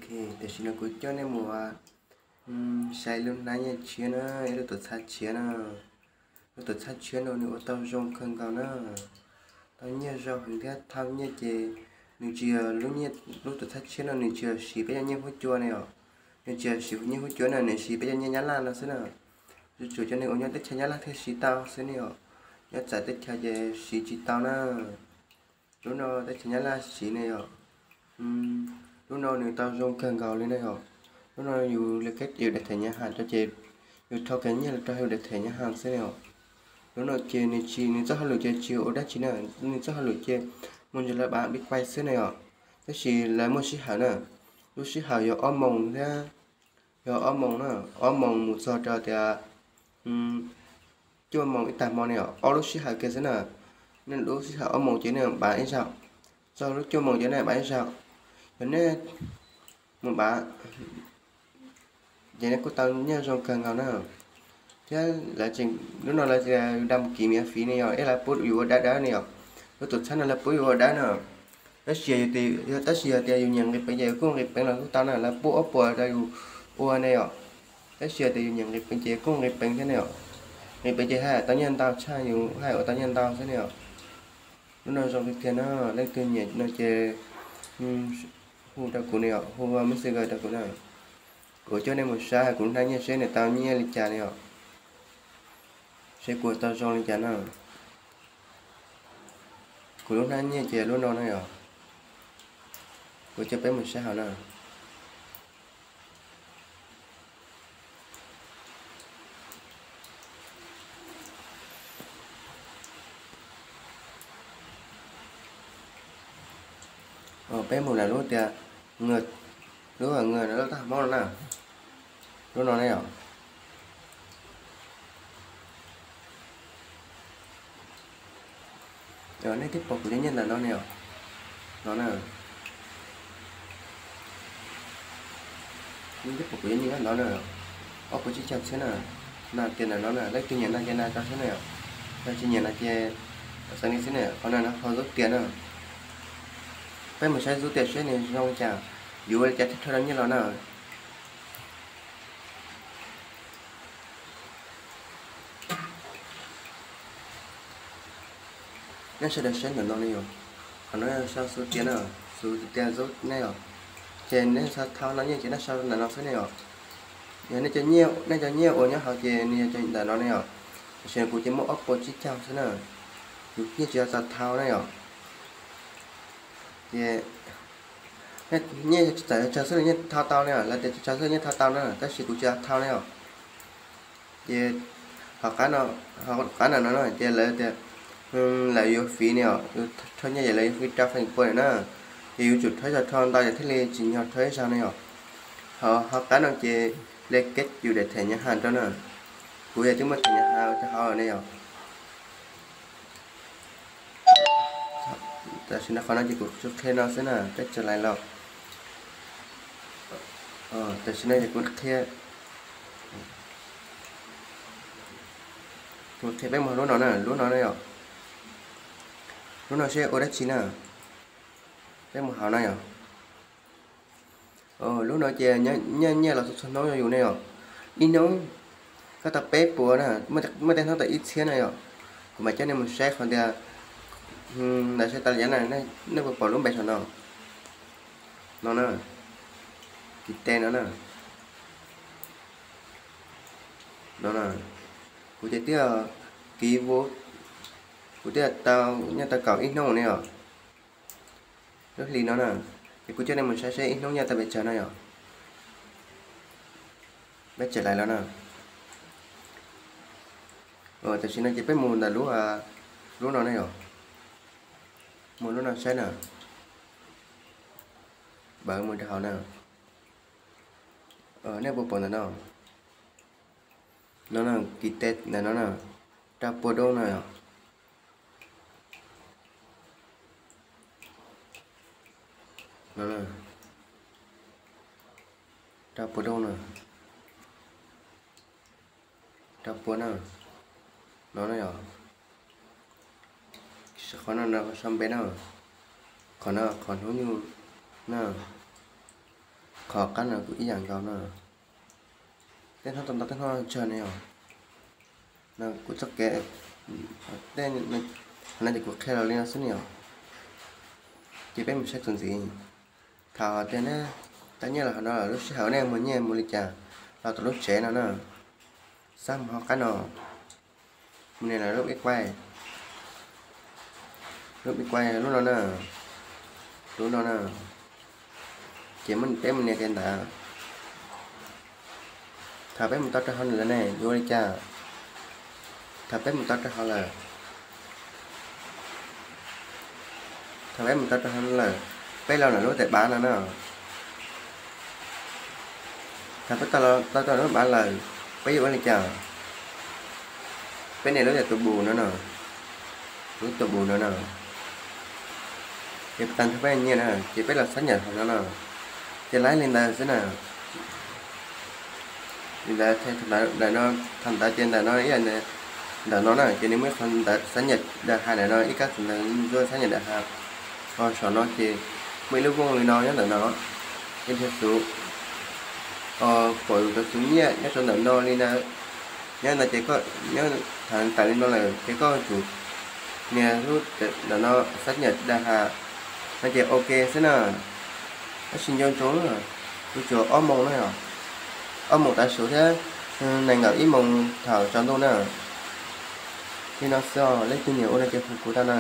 Tam sim no kuv coj nej mus saib lub hnab nyiaj tshiab na, ib lub tuam txhab tshiab na. Lub tuam txhab tshiab no nws ua tau zoo kawg nkaus na. Tau nyiaj zoo heev thiab thaj nyiaj ces nws tsis yog lub, lub tuam txhab tshiab no nws tsis yog siv peb cov nyiaj huab cua ne os. Nws tsis yog siv nyiaj huab cua na, nws siv peb cov nyiaj Nyab Laj no xwb na. Tsuas cov neeg uas nyob teb chaws Nyab Laj thiaj siv tau xwb ne os. Nyob txawv teb chaws ces siv tsis tau na. Lub no teb chaws Nyab Laj siv ne yom. Lub no nws tau zoo kawg nkaus li ne yom. Lub no yus li keb yus daim thẻ ngân hàng rau ces yus rho kiag nyiaj los rau yus daim thẻ ngân hàng xwb ne yom. Lub no ces nws tsis, nws txoj hauj lwm ces tsis ua dab tsi na, nws txoj hauj lwm ces mus ntawm lawv pab Bitcoin xwb ne yom. Tab sis lawv muaj sij hawm na, lub sij hawm yog ob moos thiab, yog ob moos na, ob moos mus txog rau tias cuaj moos ib tag hmo ne yom, ob lub sij hawm kiag xwb na. Nej lub sij hawm ob moos ces nej pab ib zaug, txog lub cuaj moos ces nej pab ib zaug. Yog nej mus pab ces nej kuj tau nyiaj zoo kawg nkaus na. Thiab lawv tseem, lub no lawv tias đăng ký miễn phí ne yom, ib lawv pub yus ua dab dawb ne yom. Lub tuam txhab no lawv pub yus ua dab na. Tab sis, tab sis yog tias yus nyiam nqis peev ces yus kuj nqis peev los kuj tau na, lawv pub ob puas rau yus ua ne yom. Tab sis yog tias yus nyiam nqis peev ces kuj nqis peev thiab ne yom. Nqis peev ces haj tau nyiaj ntau tshaj, yus haj ua tau nyiaj ntau xwb ne yom. Lub no zoo tiag tiag no, leej twg nyiam no ces hu rau kuv ne yom, hu messenger rau kuv na. Kuv coj nej mus saib kuv lub hnab nyiaj seb nws tau nyiaj li cas ne yom. Seb kuv tau zoo li cas na. Kuv lub hnab nyiaj ces lub no na yom. Kuv coj peb mus saib hauv na. Peb mus lawm lub tias, lub, lub tab hmoob no na. Lub no ne yom. Nej twb pom kuv cov nyiaj ntawm no ne yom. No na. Nej twb pom kuv cov nyiaj ntawm no na. Ob puas tsib caug txhiab na. No tias ntawm no na, leej twg nyiam no ces no rau xwb na yom. Yog tsis nyiam no ces xav li xwb na, qhov no ho zub tias na. Peb mus saib zub tias seb nws zoo li cas, yuav ua li cas thiaj rho tau nyiaj los na. Nej sawv daws saib ntawm no ne yom. Qhov no sau xub tias na, xub tias zub ne yom. Ces nej xav thau no nyiaj ces nej sau ntawm no xwb ne yom. Yog nej cov nyiaj uas nyob hauv ces nws yog cov ntawm no ne yom. Tam sim no kuv ces muaj ob puas tsib caug xwb na. Kuv nyiaj tsis yog txaus thau na yom. Ces nyiaj tsis txaus tsawg xwb los nyiaj thau tau ne yom, lawv tias tsis tsawg xwb los nyiaj thau tau na, tab sis kuv tsis yog thau ne yom. Ces hauv qab no, hauv qab no no ces lawv tias lawv yuav fiv ne yom, rho nyiaj ces lawv yuav fiv rau feem pua lawm na. Ces yuav tsum rho ib zaug rho ntau ces thiaj li tsim nyog rho ib zaug ne yom. Hauv qab no ces lawv keb yus daim thẻ ngân hàng rau na. Kuv yog twb muaj thẻ ngân hàng rau hauv lawm ne yom. Tam sim no qhov no ces kuv tsuas qhia no xwb na, peb tsis lais los. Tam sim no ces kuv qhia, kuv qhia peb mus lub no na, lub no na yom. Lub no seb ua dab tsi na. Peb mus hauv no yom. Lub no ces nyiaj, nyiaj los txhua txhua hnub rau yus ne yom. Ib hnub koj tau peb puas na, muaj tej hnub tau ib txhiab na yom. Kuv mam coj nej mus saib qhov tias ntawd saib tas li cas na, nej puas pom lub npe saum no. No na, kis tes no na. No na, kuv ces twb, kis vus, kuv twb tau nyiaj tau kaum ib hnub ne yom. Lub hlis no na, ces kuv coj nej mus saib seb ib hnub nyiaj tau pes tsawg na yom. Peb tsis lais los na. Tam sim no ces peb mus ntawm lub, lub no ne yom. Mus lub no saib na. Pab mus rau hauv na. Nej puas pom ntawm no? No na, kis tes ntawm no na, rau puas doo na yom. No na, rau puas doo na. Rau puas na. No na yom. Qhov no no sau npe na. Qhov no qhov hnub nyoog na. Qhov qab no kuj ib yam nkaus no, tej hnub tau ntau tej hnub tsawg ne os. No kuv txoj kev, tej, qhov no ces kuv qhia los li no xwb ne os. Ces peb mus saib txuas ntxiv. Thaum tias nej tau nyiaj los hauv no lawm, lub sij hawm nej mus nyiaj mus li cas los tom lub tsev no na, xab mus hauv qab no, mus nias lawm lub ib quaj, lub ib quaj lub no na, lub no na, ces peb mus nias kiag ntawd. Thaum peb mus tau rau hauv lawm ne yuav ua li cas? Thaum peb mus tau rau hauv lawm, thaum peb mus tau rau hauv lawm, peb los lawm lub tais bav no na. Thaum peb tau tau lub bav lawm, peb yuav ua li cas? Peb nias lub tais tus bus no no, lub tus bus no no, ces tag nrho peb nyiaj na, ces peb los xab nyam hauv no no. Ces laib li ntawd xwb na. Li ntawd, thaum ntawd ces ntawm no ib yam ntawm no na, ces nws muaj ib qhov ntawv xab nyam da ha ntawm no, ib kab xav ntawv ntxuaj xab nyam da ha. Ho saum no ces muaj ib lub vooj li no nyob ntawm no, ces nrhiav xuv, pom yus cov xuv nyiaj nyob rau ntawm no li ntawd. Nyob ntawd ces koj nyob thaum tas li no lawm ces koj tsum nias lub ntawm no xab nyam da ha no ces ok xwb na. Tab sis nco ntsoov, kuv tsuas ob moos na, ob moos tav su thiab nees nkaum ib moos thaum tsaus ntuj na. Li no xwb os, leej twg nyiam ua no ces hu kuv tau na.